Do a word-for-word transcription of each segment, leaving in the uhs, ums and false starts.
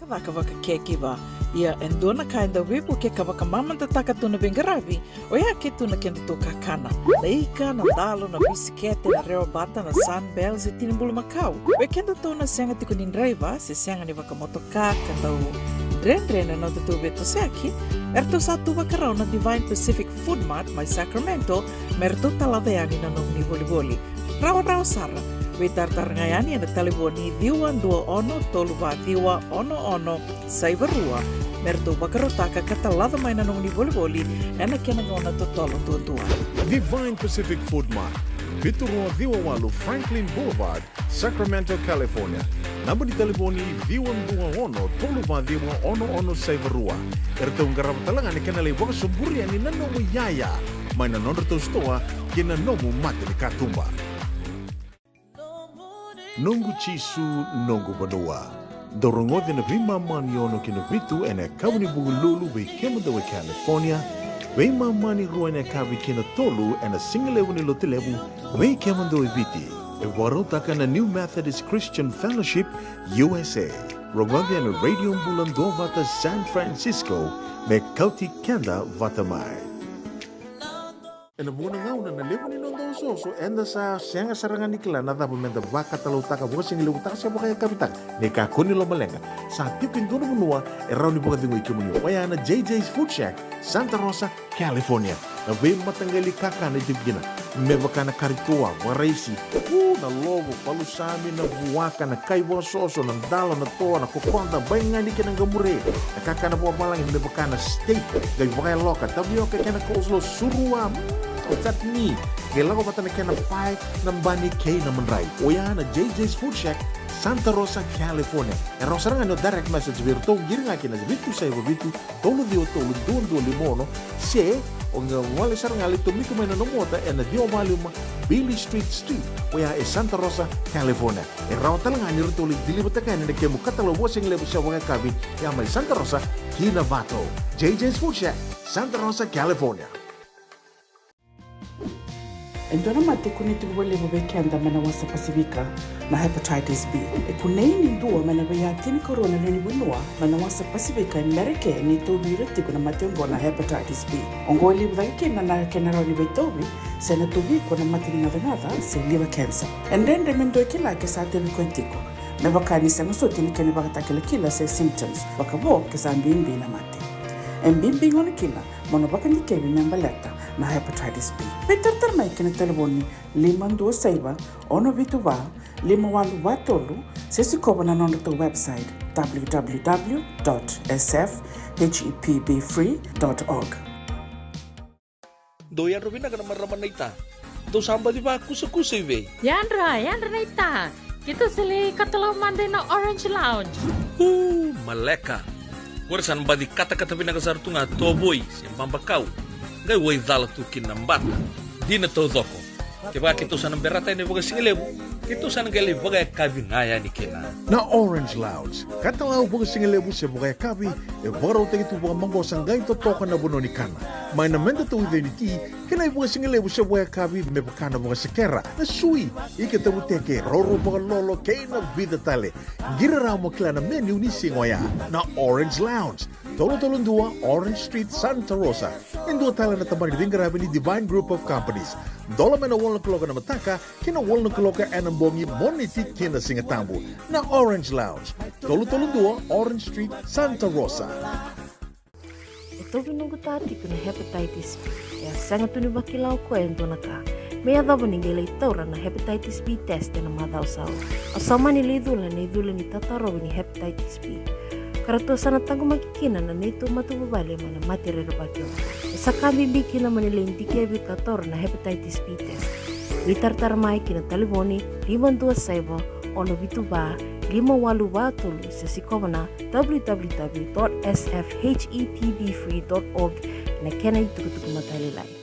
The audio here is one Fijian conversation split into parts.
Ka caka vakakekiva. Ia e dua na ka e dau veivukei ka vakamamadataka tu na veiqaravi, oya ke tu na kedatou kakana. Na ika, na dalo, na bisikete, na rewa bata, na Sunbell, se tini bulumakau. Vei kedatou na sega tiko ni draiva se sega ni vakamotoka ka dau dredre na nodatou veitosoyaki, eratou sa tu vakarau na Divine Pacific Food Mart mai Sacramento, me ratou talaca yani na nomuni volivoli. Rawarawa sara. Veitaratara ga yani ena talevoni ciwa dua ono tolu va ciwa ono ono saiva rua, me ratou vakarautaka ka talaca mai na nomuni volivoli ena kena gauna totolo duadua. Divine Pacific Food Mart, vitu rua ciwa walu Franklin Boulevard, Sacramento, California. Naba ni talevoni ciwa dua ono tolu va ciwa ono ono saiva rua. Eratou qarava tale ga na kena lai vakasoburi yani na nomu iyaya mai na nodratou sitoa ki na nomu mata ni katuba. Noqu Jisu, noqu vanua. Dou rogoci na veimama ni ono ki na vitu ena yakavi ni Vukelulu vei kemudou e California, veimama ni rua ena yakavi ki na tolu ena sigalevu ni Lotulevu vei kemudou e Viti. E vakarautaka na New Methodist Christian Fellowship U S A. Rogoci ena Radio Bula Duavata San Francisco me kauti keda vata mai. Ena vuqa na gauna na levu ni noda osooso eda sa sega sara ga ni kila na cava meda vakatalautaka, vakasigalevutaka se vakayakavitaka. Ni kakua ni lomaleqa, sa tiko e dua na vanua e rawa ni vakacegui kemuni, oya na J J's Food Shack, Santa Rosa, California. Na veimataqali kakana e tiko kina, me vaka na kari toa, vakaraisi, u, na lovo, palusami, na vuaka, na kai vakasoso, na dalo, na toa, na kokoda, baigani kei na qamure, na kakana vakavalagi me vaka na steak, qai vakayaloka, tavioka kei na coleslaw, surua, mm, o chutney, qai lako vata na kena pae, na bani kei na madrai. Oya na J J's Food Shack, Santa Rosa, California. E rawa sara ga ni o direct message vei iratou, qiri ga kina vitu saiva vitu, tolu ciwa tolu, dua dua lima ono, se o qai gole sara ga lai tomika mai na nomu ota ena ciwa va lima Beale Street Suite, oya e Santa Rosa, California. E rawa tale ga ni ratou lai deliver-taka yani na kemu katalau vakasigalevu se vakayakavi, ya mai Santa Rosa ki Novato. J J's Food Shack, Santa Rosa, California. E dua na mate e kunei tiko vakalevu vei keda mai na wasa Pasifika, na hepatitis B. E kunei ni dua mai na veiya tinikarua na lewe ni vanua mai na wasa Pasifika e Merika ni tauvi ira tiko na mate oqo na hepatitis B. Oqo e levu cake kina na kena rawa ni veitauvi se na tauvi iko na mate ni gacagaca se liver cancer. E dredre me dua e kila ke sa tauvi koya tiko, me vaka ni sega soti na kena ivakatakilakila se symptoms, vakavo ke sa bibi na mate. E bibi gona kina mo na vakadikevi me baleta na hepatitis B. Veitaratara mai ki na talevoni lima dua saiva, ono vitu va, lima walu va tolu, se sikova na nodratou website, w w w dot s f h e p b free dot org. Dou yadra vinaka na marama naita. Dou sa baci vakusakusa i vei? Yadra, yadra naita. Keitou sa lai katalau mada ina Orange Lounge. Uu, maleka. Qori sa na baci katakata vinaka sara tu ga tovoi se babakau. Qai wai cala tu kina na bata. Dina taucoko. Kevaka keitou sa na berata yani vakasigalevu, keitou sa na qai lai vakayakavi ga yani kina. Na Orange Lounge, katalau vakasigalevu se vakayakavi, e vakarautaki tu vakamaqosa qai totoka na vanua ni kana. Mai na meda tauica ni ti, kei na ivakasigalevu se vakayakavi me vaka na vakasekera, na sui, ika tavuteke, roro vakalolo, kei na vica tale. Qiri rawa mo kila na menu ni siga oya. Na Orange Lounge, tolu tolu dua Orange Street, Santa Rosa. E dua tale na tabana ni veiqaravi ni Divine Group of Companies. Dola mai na walu na kaloko ena mataka ki na walu na kaloko ena bogi, Moniti ki na Sigatabu. Na Orange Lounge, tolu tolu dua Orange Street, Santa Rosa. E tauvi noqu ta tiko na hepatitis B. E a sega tu ni vakila o koya e dua na ka me yacova ni qai lai taura na hepatitis B test ena macawa sa oti. Au sa mani lai cula ena icula ni tatarovi ni hepatitis B, ka ratou sa na taqomaki kina na neitou matavuvale mai na mate rerevaki oqo. E sa ka bibi kina mo ni lai dikevi ka taura na hepatitis B test. Veitaratara mai ki na talevoni lima dua saiva, ono vitu va, lima walu va tolu, se sikova na w w w dot s f h e p b free dot org, na kena itukutuku matailalai.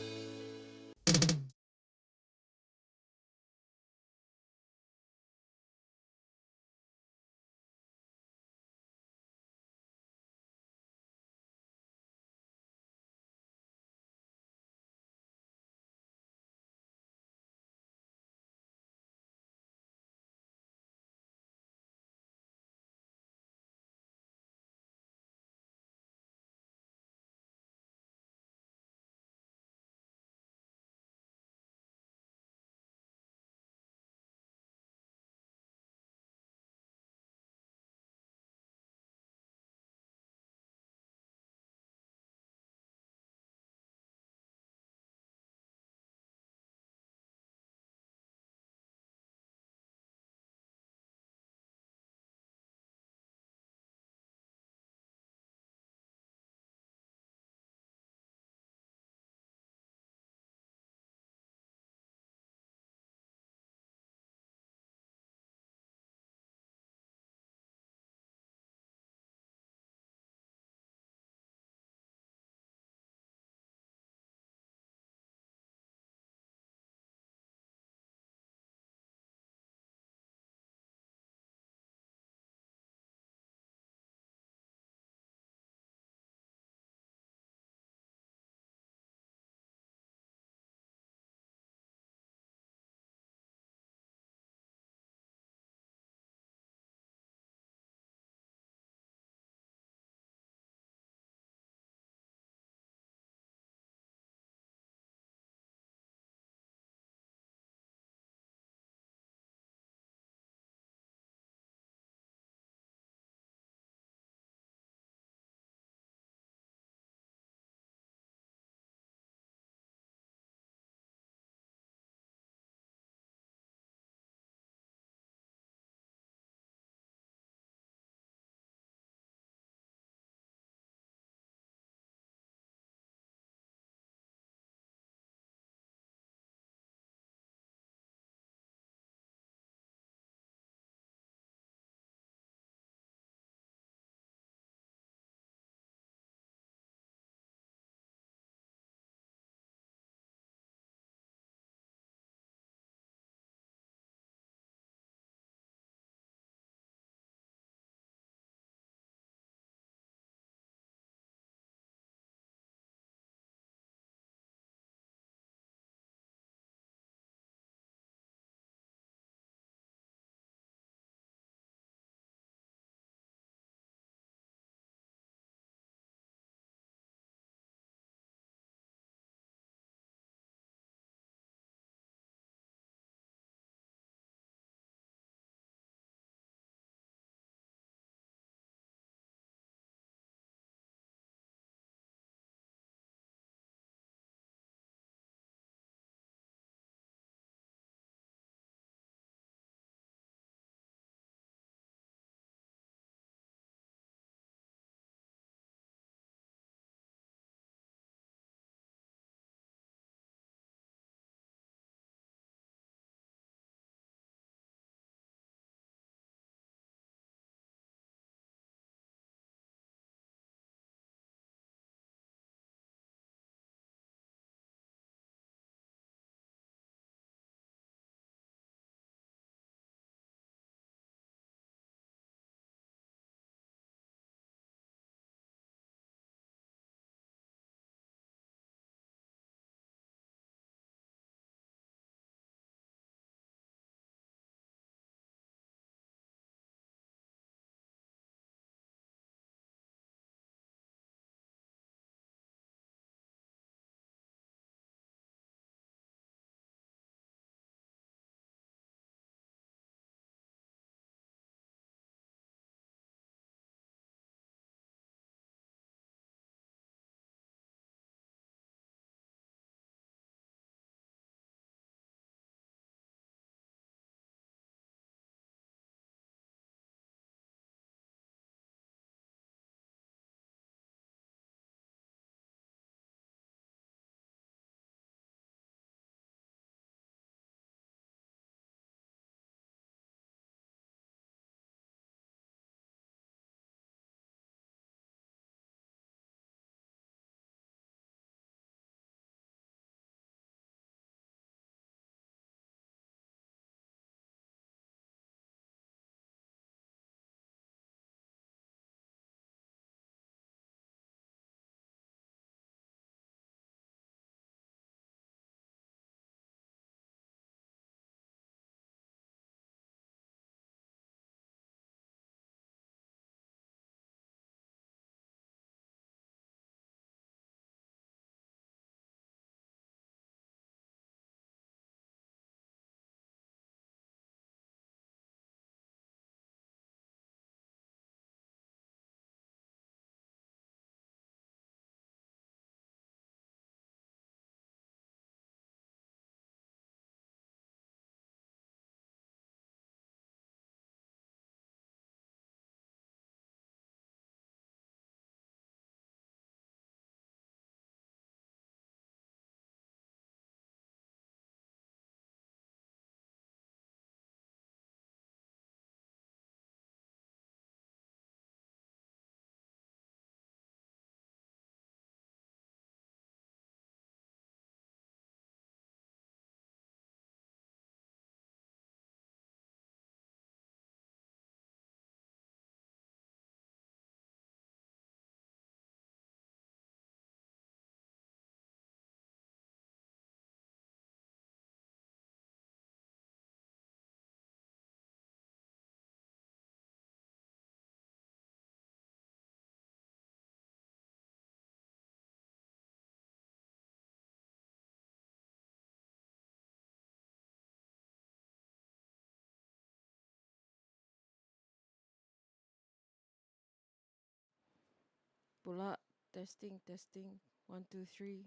Bula, testing, testing, one, two, three,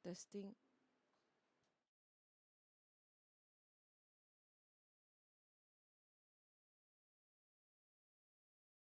testing.